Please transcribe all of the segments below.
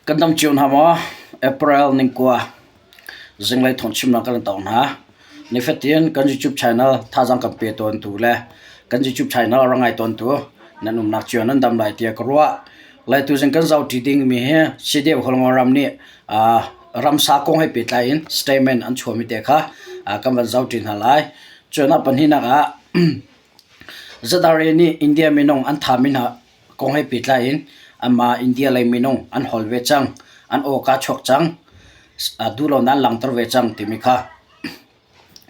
Kan dam cio hna maw? April ningkua zinglei thawngchimnak kan tong hna. Nifatin kan YouTube channel thazaang kan pe tawntu le kan YouTube channel a rak ngai tawntu nan umnak cio nan dam lai tiah ka ruah. Lai tuzing kan zohṭi dingmi hi CDF Hualngo ram nih ramsa kong he pehtlai in statement an chuahmi te kha kan van zohṭi hna lai. Cun a pahnihnak ah ZRA nih India minung an thami hna kong he pehtlai in anmah India lei minung an hawl ve cang, an awka chuak cang, duhlonak an langhter ve cang timi kha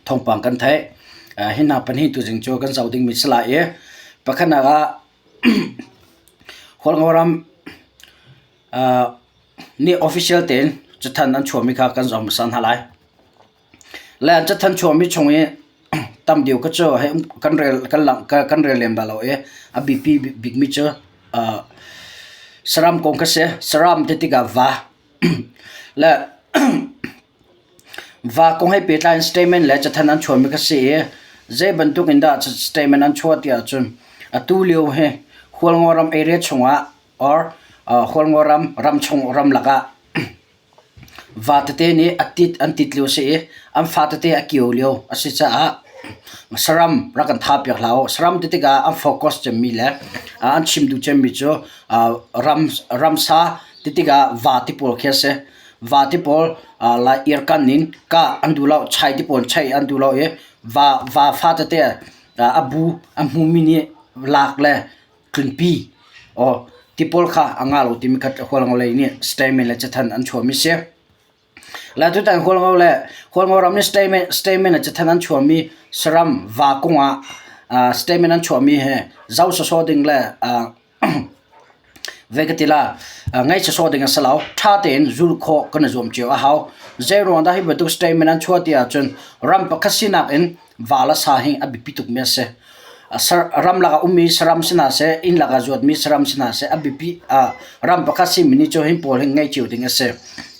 thawngpang kan theih. Hi hna pahnih tuzing cu kan zoh dingmi si lai i pakhatnak ah Hualngoram nih official tein cathanh an chuahmi kha kan zoh hmasa hna lai. Le cathanh chuahmi chung i tam deuh kha cu hei kan rel kan lang kan rel lem bal lo i a biapi bikmi cu saram kong kha si. Saram ti tikah va le va kong he pehtlai in statement le cathanh an chuahmi kha si i zei bantuk in dah statement an chuah ti ahcun atu lio hi Hualngoram area chungah or Hualngoram ramchung ramlak ah Va tete nih a tit an tit lio a si i an fa tete a kio lio a si caah saram rak kan thah piak hlah u. Saram ti tikah an focus cemmi le an chim duh cemmi cu ramsa ti tikah va ti pawl khi a si. Va ti pawl lai irkan in kah an duh lo, chai ti pawl chaih an duh lo i va fa tete a bu a hmumi nih lak le tlunpi aw ti pawl kha a ngah lo timi kha Hualngo lei nih statement le cathanh an chuahmi si. Le tutan Hualngo le Hualngo ram nih statement, statement le cathanh an chuahmi saram va kung ah statement an chuahmi he zoh sawsawh ding le ve ka ti la ngaih sawsawh ding a si lo. Ṭha tein zulh khawh kan i zuam cio a hau. Zei ruang dah hi bantuk statement an chuah ti ahcun ram pakhat sinak in va le sa hi a biapi tukmi a si. Ramlak a ummi saram si hna seh, inn lak ah zuatmi saram si hna seh, a biapi ram pakhat simi nih cun hi pawl hi ngeih cio ding a si.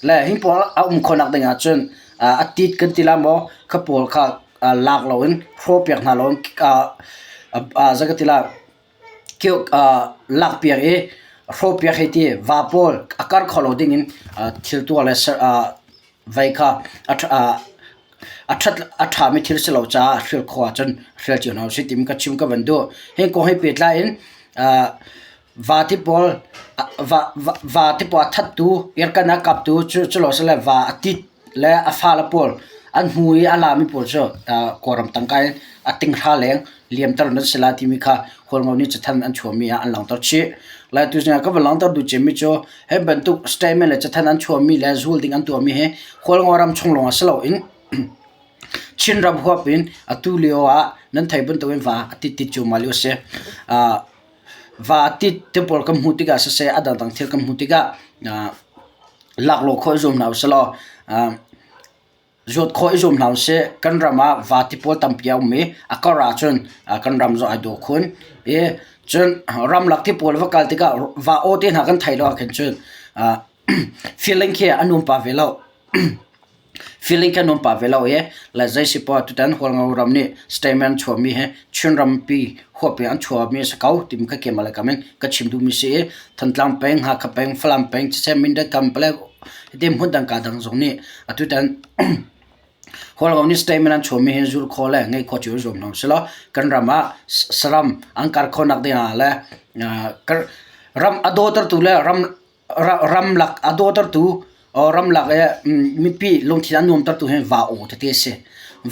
Le hi pawl a um khawhnak ding ahcun a tit kan ti la maw, kha pawl kha lak loin hrawhpiak hna loin zei ka ti la lakpiak i hrawhpiak hei ti va pawl a kar kho lo ding in thil tuah le vei kha a ṭhami thil si lo caah hrial khawh ahcun hrial cio hna usih timi ka chim ka van duh. Hi kong he pehtlai in vati pawl vati pawl a thattu, irkan a kaptu cu lo sile va a tit le a fale pawl an hmu i a lami pawl cu Kawlram tangka in a tinghra leng liamter nan si lai timi kha Hualngo nih cathanh an chuahmi ah an langhter chih. Lai tuzing ah ka van langhter duh cemmi cu hi bantuk statement le cathanh an chuahmi le zul ding an tuahmi hi Hualngo ram chung lawng ah si loin Chinram huap in atu lio ah nan theih bantukin va a tit tit cuahmah lio a si. Va a tit te pawl kan hmuh tikah siseh a dangdang thil kan hmuh tikah laklawh khawh i zuam hna usih law Zawt khawh i zuam hna usih. Kan ram ah vati pawl tampi a um i a kar ahcun kan ram zong ai dawh khun. I cun ramlak ti pawl va kal tikah va aw te hna kan theih lo ahkhin cun feeling khi a nuam pah ve lo. Feeling khi a nuam pah ve lo i le zei si poah tutan Hualngo ram nih statement chuahmi hi Chin rampi huap in an chuahmi a si ko timi kha keimah le kam in ka chim duhmi si i Thantlang peng, Hakha peng, Falam peng, siseh Mindat Kanpalet hiti hmun dang ka dang zong nih atutan Hualngo nih statement an chuahmi hi zulh khawh le ngeih khawh cio zuam hna usih law kan ram ah saram an kar khawhnak ding ah le ram a dawtertu le ram ramlak a dawtertu ramlak i mipi lungthin a nuamtertu hi va aw tete a si.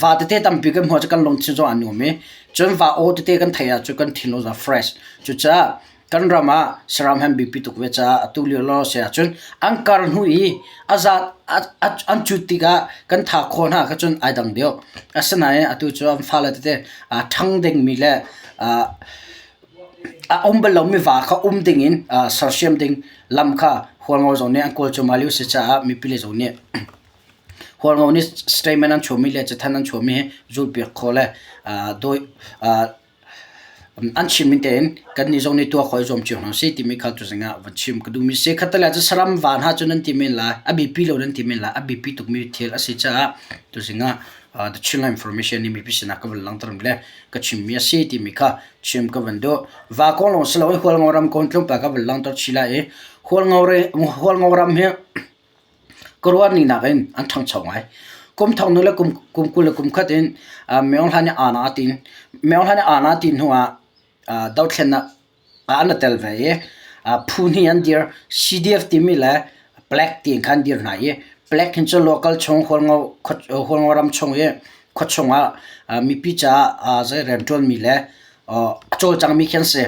Va tete tampi kan hmuh ahcun kan lungthin zong a nuam i cun va aw tete kan theih ahcun kan thinlung zong a fresh. Cucaah kan ram ah saram han biapi tuk ve caah atu lio law si ahcun an kar hnu i a zat an cut tikah kan tha khawh hna kha cun ai dang deuh. Asinain atu cu an fale tete a ṭhang dingmi le a um bal lomi va kha um dingin sersiam ding lam kha Hualngo zong nih an kawl cuahmah lio a si caah mipi le zong nih Hualngo nih statement an chuahmi le cathanh an chuahmi hi zulhpiak khawh le dawi an chim ning tein kannih zong nih tuah khawh i zuam cio hna usih timi kha tuzing ah van chim ka duhmi si. Khattelei ah cun saram va hna cu nan ti men lai, a biapi lo nan ti men lai, a biapi tukmi thil a si caah tuzing ah The Chinland Information nih mipi sinah ka van langhter le ka chimmi a si timi kha chim ka van duh. Va kong lawng si loin Hualngo ram kong tlawmpal ka van langhter chih lai i. Hualngo ram hi ka ruahning nakin an ṭhangcho ngai. Kum thong nu le kum 20 le kum khat in Maung Hlan i aa na tin. Maung Hlan i aa na tin hnu ah dothlennak ah an i tel ve i phu hnih an dir. CDF timi le Black tiin khan an dir hna i Black hin cu local chung Hualngo ram chung i khuachung ah mipi caah zei rianṭuanmi le a cawlcangmi khi an si.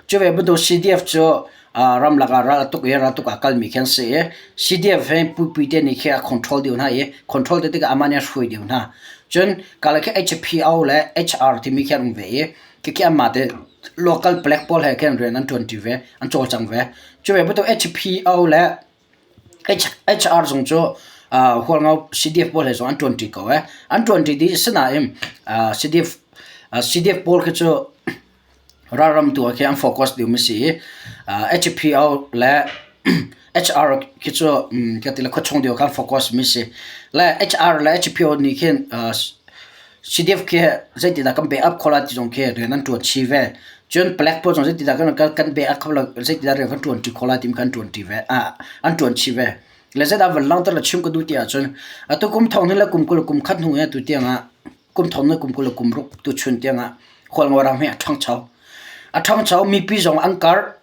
Cu ve bantuk CDF cu ramlak ah ral a tuk i raltuk ah a kalmi khi an si i CDF hi Puipui te nih khi a control deuh hna i control deuh tikah amah nih a hruai deuh hna. Cun kalay khi HPO le HR timi khi an um ve i khikhi anmah te local palek pawl he khin rian an ṭuanṭi ve, an cawlcang ve. Cu ve bantuk HPO le HR zung cu Hualngo CDF pawl he zong an ṭuanṭi ko ee. An ṭuanṭi dih asinain CDF CDF pawl khi cu ralram tu ah khin an focus deuhmi si i HPO le HR khi cu ka ti le khuachung deuh kha an focus mi si. Le HR le HPO nih khin CDF khi zeitindah kan backup khawh lai ti zong khi rian an ṭuan chih ve. Cun palek pawl zong zeitindah kan kan backup kho lo zeitindah rian kan ṭuanṭi khawh lai timi kha an ṭuanṭi ve ah an ṭuan chih ve. Le zeidah van langhter le chim ka duh ti ahcun atu kum thong hnih le kum 20 le kum khat hnu i atu tiangah kum thong le kum 20 le kum ruk tuchun tiangah Hualngo ram hi a ṭhangcho. A ṭhangcho mipi zong an karh.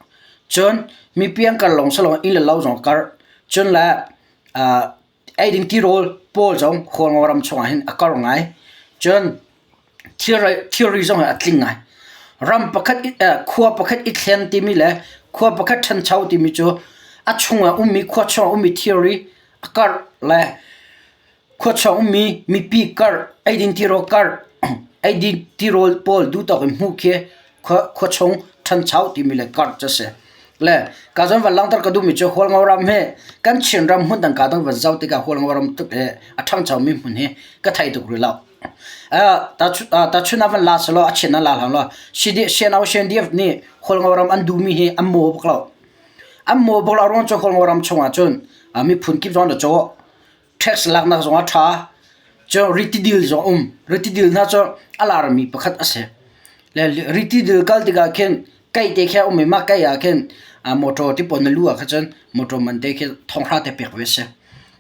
Cun mipi an karh lawng si loin inn le lo zong a karh. Cun le Eiding tirawl pawl zong Hualngo ram chungah hin a kor ngai. Cun thilri zong hi a tling ngai. Ram pakhat khua pakhat i thlen timi le khua pakhat ṭhancho timi cu a chungah ummi khua chungah ummi thilri a karh le khua chung ummi mipi karh, eiding tirawl karh, eiding tirawl pawl duhtawk in hmuh khi khua chung ṭhancho timi le karh cu a si. Le ka zawn van langhter ka duhmi cu Hualngo ram hi kan Chin ram hmun dang ka dang van zoh tikah Hualngo ram tuk hi a ṭhangchomi hmun hi ka thei tuk rih lo. Tachun ah van la selaw a chin ah la hlah law CNO CNDF nih Hualngo ram an duhmi hi an maw bak lo. An maw bak lo ruang cu Hualngo ram chungah cun miphun kip zong an i cawh. Tax laknak zong a ṭha. Cun ritidil zong a um. Ritidil hna cu a larmi pakhat a si. Le ritidil kal tikah khin kaih te khi a um i mah kaih ah khin motor ti pawl na lu ah khan cun motor man te khi thonghra te pek ve a si.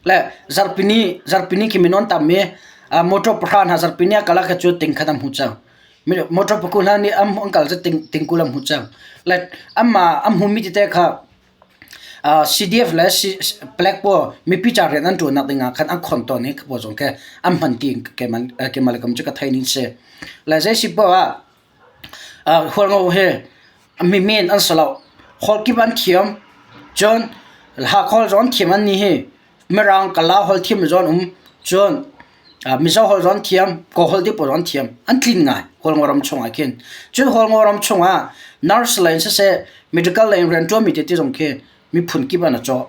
Le zarhpini zarhpini khi minung an tam i motor pahra hna zarhpini a kal ah khan cu ting khat an hmu cang. Motor pakul hna nih an kal cu ting 20 an hmu cang. Le anmah an hmumi tete kha CDF le palek pawl mipi ca rian an ṭuannak ding ah khan an khon tawn i pawl zong khi an hman ti keimah le kam cu ka thei ning si. Le zei si poah ah Hualngo hi mimen an si lo. Holh kip an thiam. Cun Hakha zong an thiam an nih hi Mirang Kala holh thiam zong an um. Cun Mizo holh zong an thiam, Kawl holh te pawl zong an thiam. An tlin ngai Hualngo ram chungah khin. Cun Hualngo ram chungah nurse lei in siseh, medical lei in rianṭuanmi tete zong khi miphun kip an i cawh.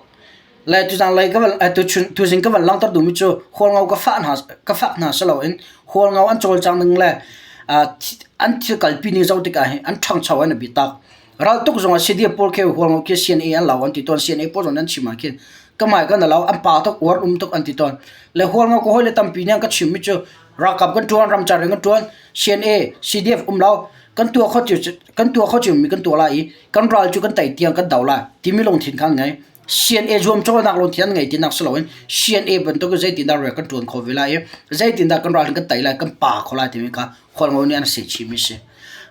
Le tuzang lei ka van tuchun tuzing ka van langhter duhmi cu Hualngo ka fah hna ka fak hna si loin Hualngo an cawlcang ning le an thil kalpi ning zoh tikah hin an ṭhangcho an i biatak. Raltuk zongah CDF pawl khi Hualngo khi CNA an lo an ti tawn. CNA pawl zong nan chim ah khin ka mai kan lo an pa tuk uar um tuk an ti tawn. Le Hualngo ka hawile tampi nih an ka chimmi cu ralkap kan ṭuan ramcar in kan ṭuan CNA CDF um lo kan tuah kho cio kan tuah kho ciomi kan tuah lai i kan ral cu kan tei tiang kan do lai timi lungthin kha an ngei. CNA zuamcawhnak lungthin an ngei tinak si loin CNA bantuk in zeitindah rian kan ṭuan khawh ve lai i zeitindah kan ral kan tei lai kan pa kho lai timi kha Hualngo nih an seh chihmi si.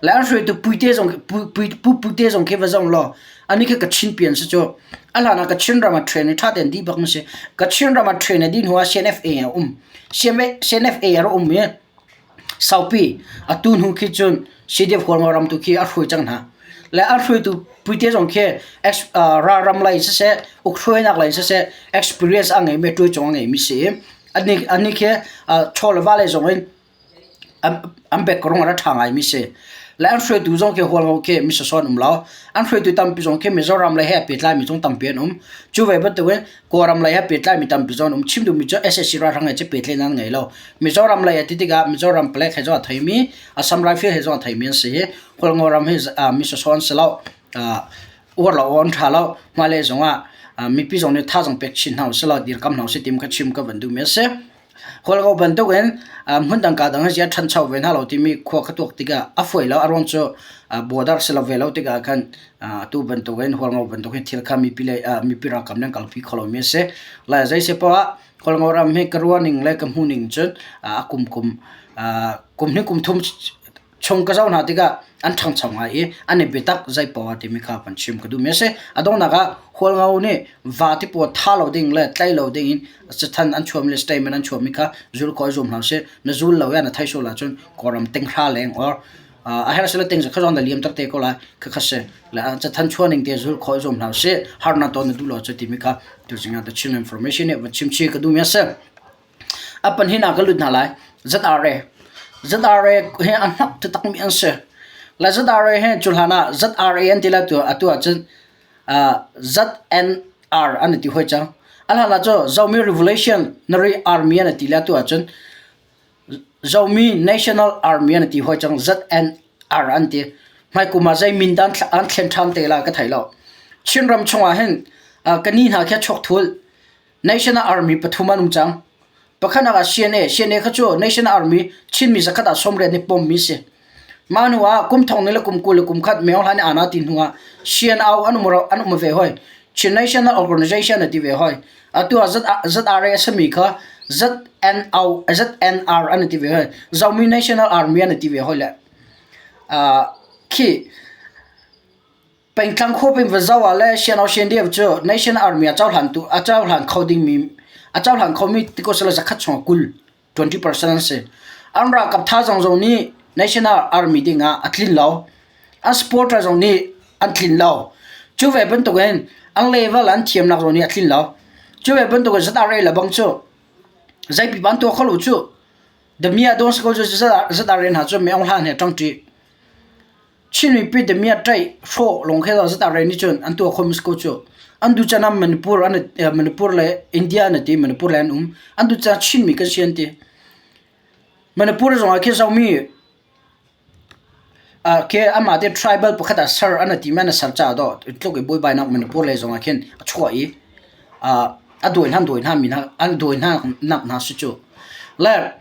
Le an hruaitu Puite zong Pu Pute zong khi va zong law ani khi Kachin pian si cu. A hlan ah Kachin ram ah train i ṭha tein dih bak mi si. Kachin ram ah train a dih hnu ah CNFA a um. CNFA a rak um i saupi atu hnu khi cun CDF Hualngo ram tu khi a hruai cang hna. Le an hruaitu Puite zong khi ralram lei in siseh, ukhruainak lei in siseh experience a ngeimi, ṭuaicung a ngeimi si i ani khi chaw le va lei zong in An background a ṭha ngaimi si. Le an hruaitu zong khi Hualngo khi mi sawsawh an um lo. An hruaitu tampi zong khi Mizoram lei he aa pehtlaimi zong tampi an um. Cu ve bantukin Kawlram lei he pehtlaimi tampi zong an um. Chim duhmi cu sac ralhrang he cu pehtlaihnak an ngei lo. Mizoram lei a ti tikah Mizoram palek he zong a theimi, Assam Rifle he zong a theimi an si i Hualngo ram hi mi sawsawh an si lo. Uar lo awk an ṭha lo. Hmailei zongah mipi zong nih thazaang pek chin hna usih law dirkamh hna usih timi kha chim ka van duhmi a si. Hualngo bantukin hmundang kaa dang hi a ṭhancho ve hna lo timi khua ka tuak tikah a fawi lo. A ruang cu border si lo ve lo tikah khan atu bantukin Hualngo bantukin thil kha mipi le mipi ralkap nih an kalpi kho lomi a si. Le zei si poah ah Hualngo ram hi ka ruahning le ka hmuhning cun a kum kum kum hnih kum thum chung ka zoh hna tikah an ṭhangcho ngai i an i biatak zei poah timi kha van chim ka duhmi a si. A donghnak ah Hualngo nih vate pawl tha lo ding le tlai lo ding in cathan an chuahmi le statement an chuahmi kha zul khawh i zuam hna usih. Na zul lo i na thei sual ahcun Kawlram tinghra leng or a herh sile ting kha zong na liam ter te ko lai. Khakha si. Le cathan chuah ning te zul khawh i zuam hna usih. Harnak ton na duh lo cu timi kha tuzing ah The Chin Information nih van chim chih ka duhmi a si. A pahnih ah ka lut hna lai. ZRA. ZRA hi a hnok taktakmi an si. Le ZRA hi cu hlan ah ZRA an ti lai tu atu ahcun ZNR an ti hoi cang. A hlan ah cu Zomi Revolutionary Army an ti lai atu ahcun Zomi National Army an ti hoi cang. ZNR an ti. Hmaikum ah zei min dah an thlen ṭhan te lai ka thei lo. Chinram chungah hin ka ni hna khi a chuak thul. National Army pathum an um cang. Pakhatnak ah CNA. CNA kha cu National Army Chinmi zakhat ah sawmriat nih pommi si. Mah hnu ah kum thong ni le kum 20 le kum khat Myo Hlan i ana ti hnu ah CNO an um an um ve hoi. Chin National Organization a ti ve hoi. Atu ah ZRA a sami kha ZNO ZNR an ti ve hoi. Zomi National Army an ti ve hoi le. Uh, khi Pengtlang khuaping va zoh ah le Siano Siandiam cu National Army a cohlantu a cohlan kho dingmi a cohlan khomi tiko sila zakhat chung 20 20% an si. An ralkap thazaang zong nih National Army ding ah a tlin lo. An supporter zong nih an tlin lo. Cu ve bantukin an level an thiamnak zong nih a tlin lo. Cu ve bantukin ZRA le bang cu zeipi ban tuah kho lo cu Damia don sikol cu ZRA hna cu Meong Hlan he ṭangṭi. Chin mipi damiah ṭaih hrawh lawng khi zat nih cun an tuah khawh ko cu. An duh can ah Manipur an Manipur le India an ti Manipur le an um. An duh can Chinmi kan si an ti. Manipur zong ah khi Zomi khi amah te tribal pakhat ah ser an ti man a ser caah dawh tluk i buaibainak Manipur lei zong ah khin a chuah i a dawi hna dawi hna mi hna an dawi hna nak hna si cu. Le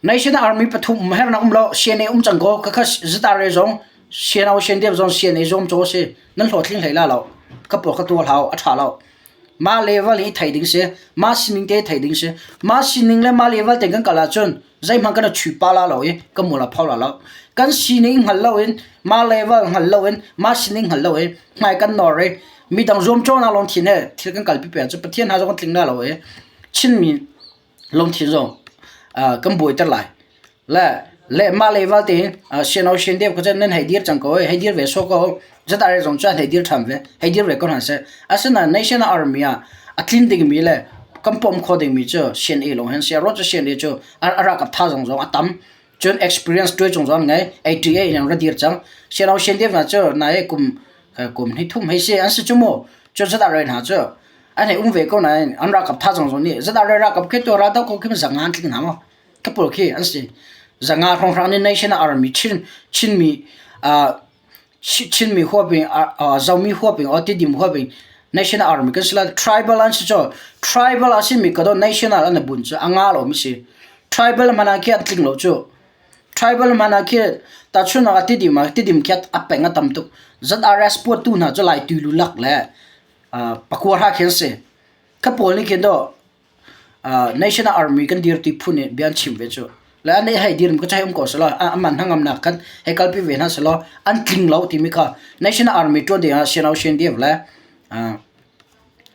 National Army pathum hernak um lo CNA um cang ko khakha ZRA zong CNO CNDF zong CNA zong cho si nan hlawhtling hlei la lo ka paw ka tuar hau a tha lo ma level hi thei ding si ma sining te thei ding si ma sining le ma level te kan kal ahcun zeihmanh kan chu pa la lo i ka mul a phau la lo kan sining hngal lo in ma level hngal lo in ma sining hngal lo i hmai kan nor i midang zuam cawnak lawng thin he thil kan kalpi pe cu Pathian ha zong kan tling la lo i Chinmi lungthin zong kan buaiter lai. Le le mah le vialte siano sian deuh kha cun nan hei dir cang ko hei dir ve sawh ko zatare zong cu hei dir ṭhan ve hei dir ve ko hna seh. Asinain National Army ah a tlin dingmi le kan pom kho dingmi cu CNA lawng hin si. Ruah cu CNA cu a ralkap thazaang zong a tam. Cun experience tuai chung zong an ngei. ATA in an ra dir cang. Siano sian deuh hna cu nai kum kum hnih thum hei si an si cu mu. Cun zatare hna cu An hei um ve ko nain an ralkap thazaang zong nih zadah le ralkap khi tuah raldoh ko khi zanga an tling hna maw? Ka pawl khi an si. Zanga hrawnghrang nih National Army Chin Chinmi uh, Chinmi huaping uh, Zomi huaping or Tidim huaping National Army kan si la tribal an si cho tribal a simi ka do national an bun cu anga lo mi si tribal mana khi an tling lo cu tribal mana khi ta chun a tidim a tidim khi a peng a tam tuk ZRS puat tu hna cu lai tu lu lak le Pakua hra khi an si. Kha pawl nih khin dawh National Army kan dir ti phun in bia an chim ve cu. Le an hei dir ka hei um ko selaw aman hnangamnak khan hei kalpi ve hna selaw an tling lo timi kha National Army ṭuan ding ah CNO CNDF le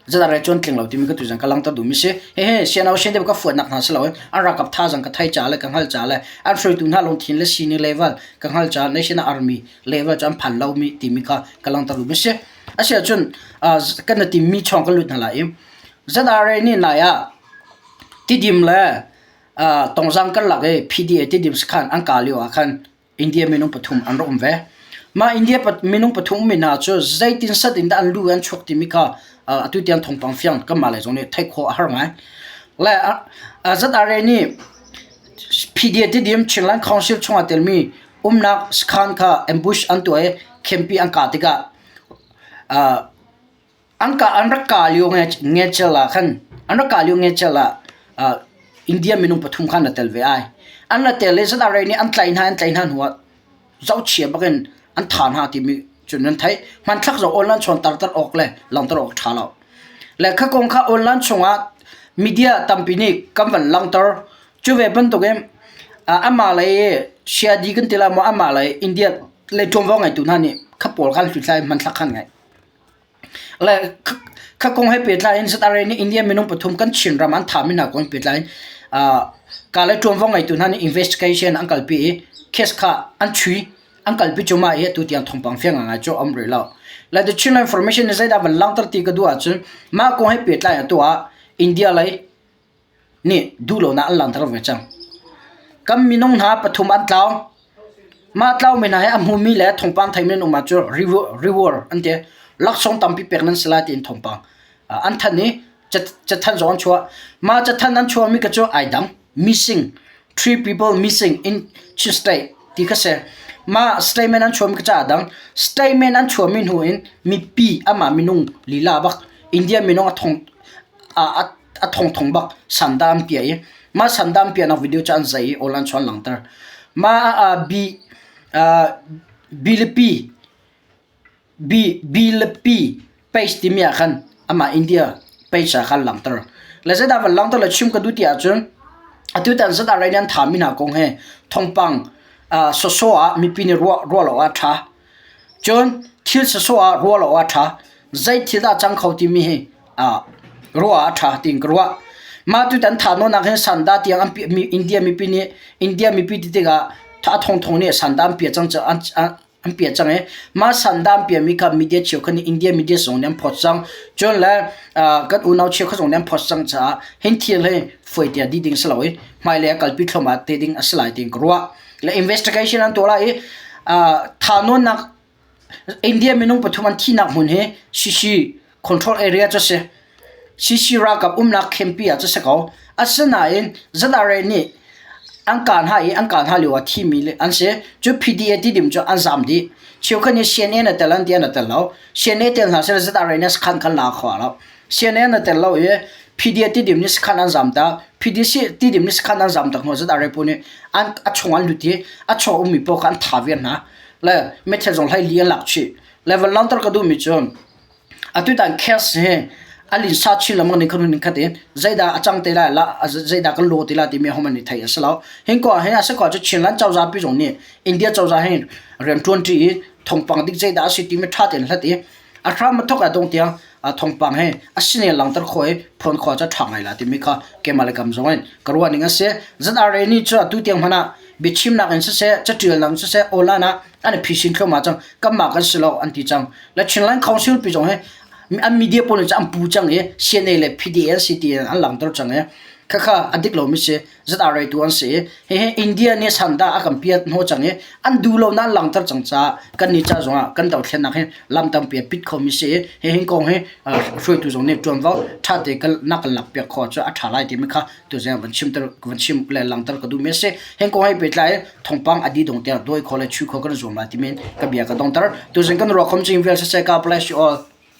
ZRA cu an tling lo timi ka tuzan ka langhter duhmi si. Hihi CNO CNDF ka fuatnak hna si loin an ralkap thazaang ka thei ca le ka hngal ca le an hruaitu hna lungthin le sining level ka hngal ca National Army level cu an phan lomi timi kha ka langhter duhmi si. Asiahcun kan i timmi chawng kan lut hna lai i ZRA nih nai ah Tidim le Tongzang karlak i PDA Tidim sakhan an kah lio ah khan India minung pathum an rak um ve. Mah India minung pathum ummi hna cu zeitin sat in dah an lu an chuak timi kha atu tiang thawngpang fiang kanmah lei zong nih theih khawh a har ngai. Le ZRA nih PDA Tidim Chinland Council chungah telmi umnak sakhan kha ambush an tuah i campi an kah tikah an kah an rak kah lio ngecel ah khan an rak kah lio ngecel ah. India minung pathum kha an ra tel ve ai. An ra tel i ZRA nih an tlaih hna an tlaih hna hnuah zohchia bakin an tha hna timi cu nan theih. Hmanthlak zong online chawn tarter awk le langhter awk ṭha lo. Le kha kong kha online chungah media tampi nih kan van langhter. Cu ve bantukin amah lei siadi kan ti lai maw amah lei India lei ṭuanvo ngeitu hna nih kha pawl kha an hluthlai hmanthlak kha an ngeih. Le kha kong he pehtlai in ZRA nih India minung pathum kan Chinram an thahmi hna kong he pehtlai in ka le ṭuanvo ngeitu hna nih investigation an kalpi i case kha an chui an kalpi cuahmah i atu tiang thawngpang fiang ngaingai cu a um rih lo. Le The Chinland Information nih zeidah van langhter ti ka duh ahcun mah kong he pehtlai atu ah India lei nih duhlonak an langhter ve cang. Kan minung hna pathum an tlau. Mah tlaumi hna hi a hmumi le thawngpang theimi an um ahcun reward an ti. Laksawng tampi pek nan si lai tiin thawngpang an thanh i cathanh zong an chuah. Mah cathanh an chuahmi kha cu ai dang. Missing, three people missing in Chin State ti kha si. Mah statement an chuahmi kha cu aa dang. Statement an chuahmi hnu in mipi amah minung lila bak India minung a thong a thongthong bak sandah an piah i mah sandah an piahnak video cu an zai i online cu an langhter. Mah B Bilipi B Bilipi page timi ah khan amah India page ah khan langhter. Le zeidah van langhter le chim ka duh ti ahcun atutan zat ah an thami hna kong he thawngpang sawsawh ah mipi nih ruah ruah lo ah a ṭha. Cun thil sawsawh ah ruah lo ah a ṭha. Zei thil dah cang kho timi hi ruah ah a ṭha tiin ka ruah. Mah tutan thahnawnnak hin sanda tiang an piah India mipi nih India mipi ti tikah a thongthong nih sanda an piah cang an piah cang i mah sanda an piahmi kha media cheukhat nih India media zong nih an phawt cang. Cun le kan unau cheukhat zong nih an phawt cang caah hin thil hi fawi tiah dih ding si lo i hmailei ah kalpi thluahmah te ding a si lai tiin ka ruah. Le investigation an tuah lai i thahnawnnak India minung pathum an thihnak hmun hi Sisi control area cu a si. Sisi ralkap umnak campi ah cu a si ko. Asinain ZRA nih an kah hna i an kah hna lio ah thimi an si. Cu PDA tidim cu an zaam dih. Cheukhat nih CNA na tel an ti an tel lo. CNA tel hna seh ZRA nih sakhan khan la kho lo. CNA na tel lo i PDA tidim nih sakhan an zaam tak. PDC tidim nih sakhan an zaam tak hnu ZRA pawl nih an a chung an lut i a chung ummi pawl kha an tha viar hna. Le meithal zong hlei li an lak chih. Le van langhter ka duhmi cu atutan case hi a linsa chin lengmang ning khan khat in zeidah a cang te lai la zeidah kan law te lai timi hom an i thei a si lo. Hin ko hin a si ko cu Chinland cozah pi zong nih India cozah hin rian ṭuan ṭi i thawngpang dik zeidah a si timi ṭha tein hlat i a hram a thawk a dong tiang thawngpang hi a sine langhter khawh i phuan khawh cu a ṭha ngai la timi kha keimah le kam zong in ka ruah ning a si. ZRA nih cu atu tiang hmanh ah biachimnak in siseh, caṭialnak in siseh, online ah an i phisin thluahmah cang. Kanmah kan si lo an ti cang. Le Chinland Council pi zong hi an media pawl nih cun an pu cang i CNA le PDNC ti in an langhter cang i khakha a dik lomi si. ZRA tu an si i hihi India nih sanda a kan piat hnawh cang i an duh lo na langhter cang caah kan nih ca zongah kan dothlennak hi lam tampi a pit khomi si i hihin kong hi hruaitu zong nih ṭuanvo ṭha te na kan lak piak khawh cu a ṭha lai timi kha tuzing van chim van chim le langhter ka duhmi a si. Hin kong he pehtlai thawngpang a dih dong tiang dawi khawh le chuih khawh kan zuam lai timi ka bia ka dongter. Tuzing kan ruah khom cing vial siseh God bless you all.